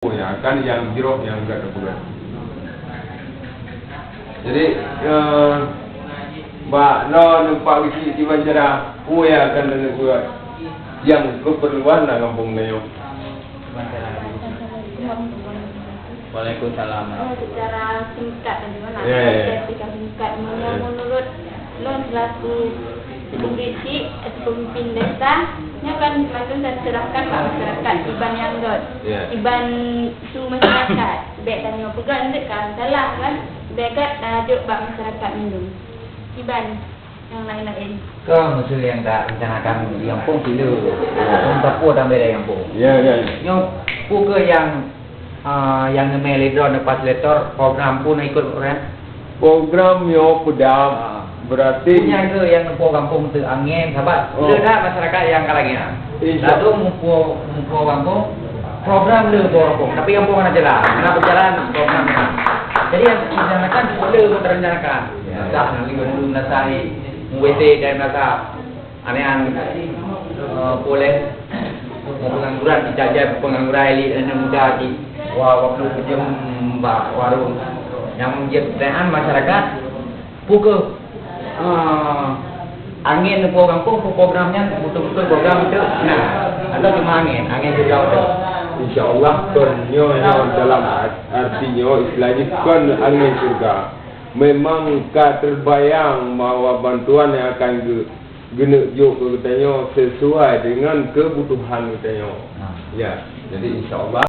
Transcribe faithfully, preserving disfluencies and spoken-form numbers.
Peue nyang akan nyang jroh nyang gata peugah. Jadi, eh, bak droeneuh Pak Geuchik kiban cara, peue nyang akan droeneuh buet nyang keupeurluan lam gampông tanyoe. Waalaikumsalam. Eh, secara singkat saja, nah, Ya, ya, ya. Saya singkat. Ya. Menurut lôn selaku pemimpin, eh, pemimpin desa, nyoe kan mandum taserahkan bak masyarakat iban nyang göt. Ya. Iban su masyarakat. Bèk tanyoe peugah eunteuk ka salah kan. Bèk göt tajok bak masyarakat mandum. Iban nyang laén-laén. Keu meuseu nyang tarencanakan di gampông sila. Keu tapue dan beda gampông. Ya, ya, ya. Nyoe peue keuh nyang Ah, nyang neumè lé droeneuh fasilitator program peue na ikot program? Program nyoe peudam, Ah. berarti Peue nyang keuh nyang muphom gampông teuh angèn, sabat. Oh. Le that masyarakat nyang ka lagèe nyan. Insya Lalu muphom, muphom gampông, program le muphom gampông. Tapi gampông hana jalan. Hana berjalan, program nyan. Jadi nyang direncanakan, peue le nyang tarencanakan. Ya. Dah, nanti belum datang, W T dan datang. Aneh-aneh, eh, boleh pengangguran, kita aja pengangguran elit anak muda di wa-, waktu kerja bak warung. Yang menjadi pertanyaan masyarakat, peue keuh, eh, angèn po gampông, peue program nyan betul-betul program itu, nah, atau cuma angèn, angèn juga betul. Insya Allah, kon nyoe, nyoe dalam art-, arti nyoe, istilahnya kon angèn syurga. Memang ka terbayang bahwa bantuan yang akan ge-, geuneuk jok keu geutanyoe sesuai dengan kebutuhan geutanyoe. Nah. Ya, jadi insya Allah.